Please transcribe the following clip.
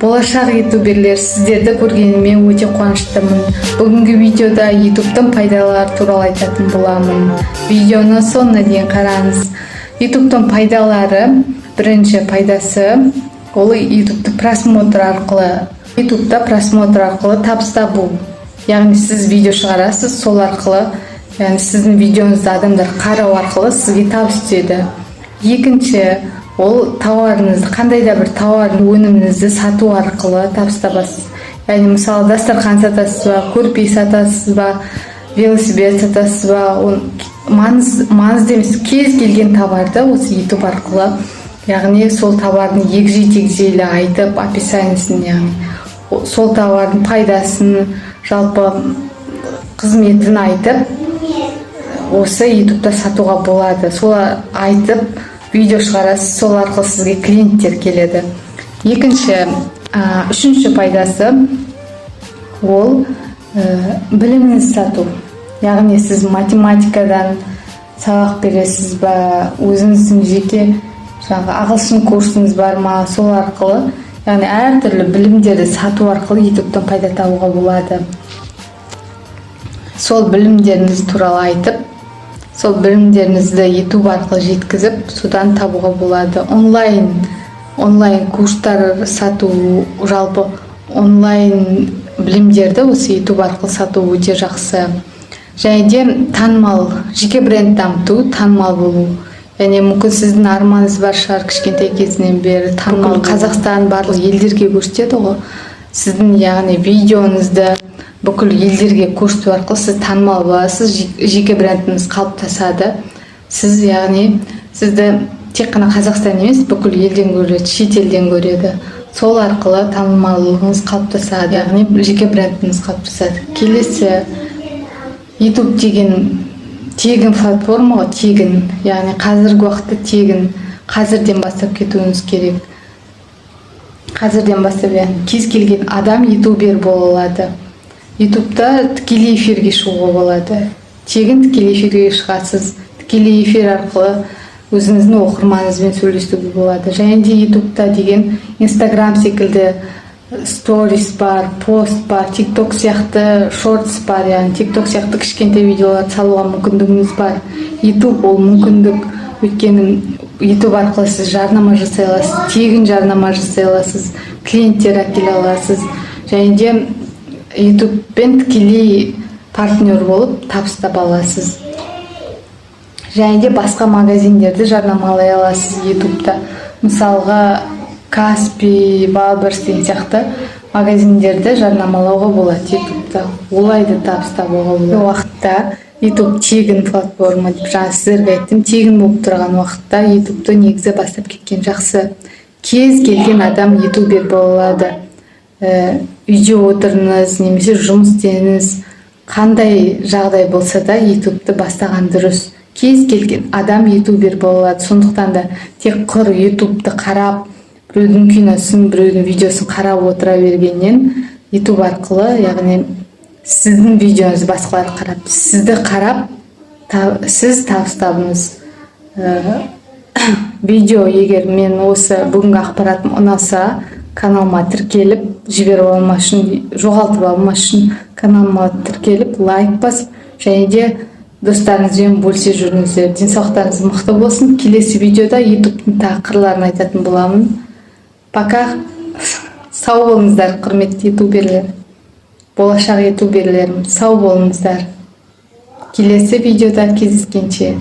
Болашақ ютуберлер, сіздерді көргеніме өте қуаныштымын. Бүгінгі видеода Ютубтың пайдалары туралы айтатын боламын. Видеоны соңына дейін қараңыз. Ютубтың пайдалары: бірінші пайдасы ол Ютубты просмотр арқылы, Ютубта просмотр арқылы табыс табу. Яғни сіз видео шығарасыз, сол арқылы, яғни сіздің видеоңызды адамдар қарау арқылы сізге табыс түседі. Екінші, ол тауарыңызды, қандай да бір тауардың, өніміңізді сату арқылы табыс табасыз. Яғни, мысалы, дастархан сатасыз ба, көрпе сатасыз ба, велосипед сатасыз ба, ол маңызды емес. Кез келген товарды осы Ютуб арқылы, яғни сол товардың егжей тегжейлі айтып, описаниесін, яғни сол товардың пайдасын, жалпы қызметін айтып, осы Ютубта сатуға болады. Сол айтып видео шығарасыз, сол арқылы сізге клиенттер келеді. Екінші, үшінші пайдасы ол біліміңізді сату. Яғни сіз математикадан сабақ бересіз ба, өзіңіздің жеке жаңағы ағылшын курсыңыз бар ма, сол арқылы, яғни әртүрлі білімдерді сату арқылы Ютубтан пайда табуға болады. Сол білімдеріңіз туралы айтып, сол білімдеріңізді Ютуб арқылы жеткізіп, содан табуға болады. Онлайн курстар сату, жалпы онлайн білімдерді осы Ютуб арқылы сату өте жақсы. Және де танымал, жеке бренд дамыту, танымал болу. Және мүмкін, сіздің арманыңыз бар шығар кішкентай кезінен бері танымал. Қазақстан барлық елдерге көрсетеді ғой сіздің, яғни видеоңызды бүкіл елдерге көрсету арқылы сіз танымал боласыз, жеке брендіңіз қалыптасады. Сіз, яғни сізді тек қана Қазақстан емес, бүкіл елден көреді, шетелден көреді. Сол арқылы танымалдылығыңыз қалыптасады, яғни жеке брендіңіз қалыптасады. Келесі, Ютуб деген тегін платформа ғой, тегін. Яғни қазіргі уақытта тегін, қазірден бастап кетуіңіз керек, қазірден бастап. Яғни кез келген адам ютубер бола алады. Ютубта тікелей эфирге шығуға болады тегін. Тікелей эфирге шығасыз, тікелей эфир арқылы өзіңіздің оқырманыңызбен сөйлесуге болады. Және де Ютубта деген Инстаграм секілді сторис бар, пост бар, Тик Ток сияқты шортс бар, яғни Тик Ток сияқты кішкентай видеолар салуға мүмкіндігіңіз бар. Ютуб ол мүмкіндік, өйткені Ютуб арқылы сіз жарнама жасай аласыз, тегін жарнама жасай аласыз, клиенттер әкеле аласыз және де Ютубпен тікелей партнер болып табыс таба аласыз. Және де басқа магазиндерді жарнамалай аласыз Ютубта. Мысалға, Каспи, Вайлдберриз деген сияқты магазиндерді жарнамалауға болады Ютубта, олай да табыс табуға болады. Уақытта Ютуб тегін платформа деп жаңа сіздерге айттым. Тегін болып тұрған уақытта Ютубты негізі бастап кеткен жақсы. Кез келген адам ютубер бола алады. Үйде отырыңыз немесе жұмыс істеңіз, қандай жағдай болса да, Ютубты бастаған дұрыс. Кез келген адам ютубер бола алады. Сондықтан да тек құр Ютубты қарап, біреудің киносын, біреудің видеосын қарап отыра бергеннен, Ютуб арқылы, яғни сіздің видеоңызды басқалар қарап, сізді қарап, сіз табыс табыңыз. Видео, егер мен осы бүгінгі ақпаратым ұнаса, каналыма тіркеліп, жіберіп алмас үшін, жоғалтып алмас үшін каналыма тіркеліп, лайк басып және де достарыңызбен бөлісе жүріңіздер. Денсаулықтарыңыз мықты болсын. Келесі видеода Ютубтың тағы қырларын айтатын боламын. Пока, сау болыңыздар, құрметті ютуберлер, болашақ ютуберлерім, сау болыңыздар. Келесі видеода кездескенше.